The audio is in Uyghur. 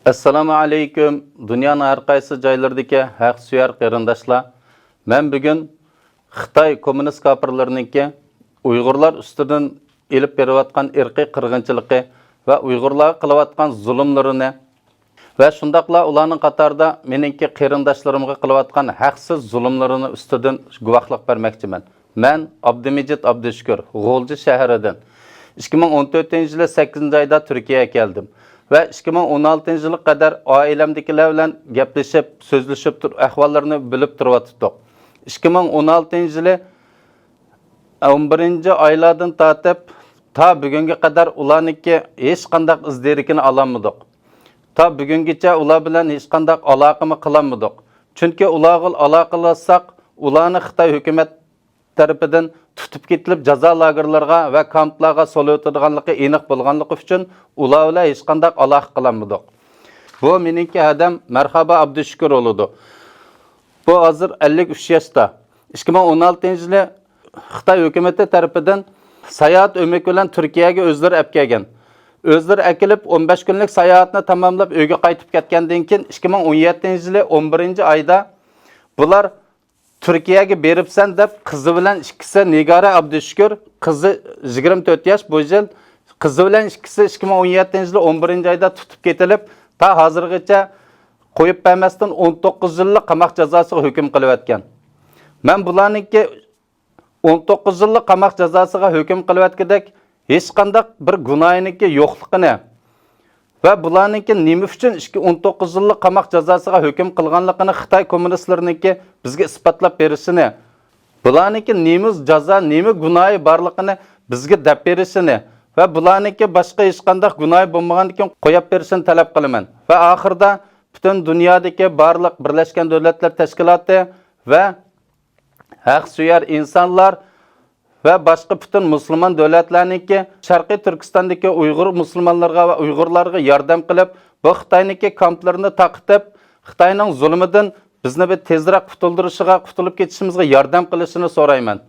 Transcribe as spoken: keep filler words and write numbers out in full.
ئەسسالامۇ ئەلەيكۇم، دۇنيانىڭ ھەر قايسى جايلىرىدىكى ھەق سۆيەر قېرىنداشلار. مەن بۈگۈن خىتاي كوممۇنىست كاپىرلىرىنىڭكى ئۇيغۇرلار ئۈستىدىن ئېلىپ بېرىۋاتقان ئىرقىي قىرغىنچىلىقى ۋە ئۇيغۇرلارغا قىلىۋاتقان زۇلۇملىرىنى ۋە شۇنداقلا ئۇلارنىڭ قاتارىدا مېنىڭكى قېرىنداشلىرىمغا قىلىۋاتقان ھەقسىز زۇلۇملىرىنى ئۈستىدىن گۇۋاھلىق بەرمەكچىمەن. مەن ئابدۇمىجىت ئابدۇشۈكۈر، غۇلجا شەھىرىدىن. ئىككى مىڭ ئون تۆتىنچى يىلى سەككىزىنچى ئايدا تۈركىيەگە كەلدىم ۋە ئىككى مىڭ ئون ئالتىنچى يىلغا قەدەر ئائىلەمدىكىلەر بىلەن گەپلىشىپ، سۆزلىشىپ تۇر-، ئەھۋاللىرىنى بىلىپ تۇرۇۋاتاتتۇق. ئىككى مىڭ ئون ئالتىنچى يىلى ئون بىرىنچى ئايلاردىن تارتىپ تا بۈگۈنگە قەدەر ئۇلارنىڭكى ھېچقانداق ئىز دېرىكىنى ئالالمىدۇق. تا بۈگۈنگىچە ئۇلار بىلەن ھېچقانداق ئالاقىمۇ قىلالمىدۇق. چۈنكى ئۇلارغا ئالاقىلاشساق، ئۇلارنى خىتاي ھۆكۈمەت تەرىپىدىن تۇتۇپ كېتىلىپ، جازا لاگېرلىرىغا ۋە كامپلارغا سولىۋېتىدىغانلىقى ئېنىق بولغانلىقى ئۈچۈن، ئۇلار بىلەن ھېچقانداق ئالاقە قىلالمىدۇق. بۇ مېنىڭكى ھەدەم مەرھابا ئابدۇشۈكۈر بولىدۇ. بۇ ھازىر ئەللىك ئۈچ ياشتا. ئىككى مىڭ ئون ئالتىنچى يىلى خىتاي ھۆكۈمىتى تەرىپىدىن ساياھەت ئۆمىكى بىلەن تۈركىيەگە ئۆزلىرى ئەپ كەلگەن. ئۆزلىرى ئەكېلىپ، ئون بەش كۈنلۈك ساياھەتنى تاماملاپ، ئۆيگە قايتىپ كەتكەندىن كېيىن، ئىككى مىڭ ئون يەتتىنچى يىلى ئون بىرىنچى ئايدا بۇلار تۈركىيەگە بېرىپسەن دەپ، قىزى بىلەن ئىككىسى، نىگارە ئابدۇشۈكۈر، قىزى يىگىرمە تۆت ياش بۇ يىل، قىزى بىلەن ئىككىسى ئىككى مىڭ ئون يەتتىنچى يىلى ئون بىرىنچى ئايدا تۇتۇپ كېتىلىپ، تا ھازىرغىچە قويۇپ بەرمەستىن، ئون توققۇز يىللىق قاماق جازاسىغا ھۆكۈم قىلىۋەتكەن. مەن بۇلارنىڭكى ئون توققۇز يىللىق قاماق جازاسىغا ھۆكۈم قىلىۋەتكۈدەك ھېچقانداق بىر گۇناھىنىڭكى يوقلۇقىنى ۋە بۇلارنىڭكى نېمە ئۈچۈن ئىككى، ئون توققۇز يىللىق قاماق جازاسىغا ھۆكۈم قىلغانلىقىنى خىتاي كوممۇنىستلىرىنىڭكى بىزگە ئىسپاتلاپ بېرىشىنى، بۇلارنىڭكى نېمە جازا، نېمە گۇناھى بارلىقىنى بىزگە دەپ بېرىشىنى ۋە بۇلارنىڭكى باشقا ھېچقانداق گۇناھى بولمىغاندىكىن قويۇپ بېرىشىنى تەلەپ قىلىمەن. ۋە ئاخىرىدا پۈتۈن دۇنيادىكى بارلىق بىرلەشكەن دۆلەتلەر تەشكىلاتى ۋە ھەق سۆيەر ئىنسانلار ۋە باشقا پۈتۈن مۇسۇلمان دۆلەتلەرنىڭكى شەرقىي تۈركىستاندىكى ئۇيغۇر مۇسۇلمانلىرىغا ۋە ئۇيغۇرلارغا ياردەم قىلىپ، بۇ خىتاينىڭكى كامپلىرىنى تاقىتىپ، خىتاينىڭ زۇلۇمىدىن بىزنى بىر تېزرەك قۇتۇلدۇرۇشىغا، قۇتۇلۇپ كېتىشىمىزغا ياردەم قىلىشىنى سورايمەن.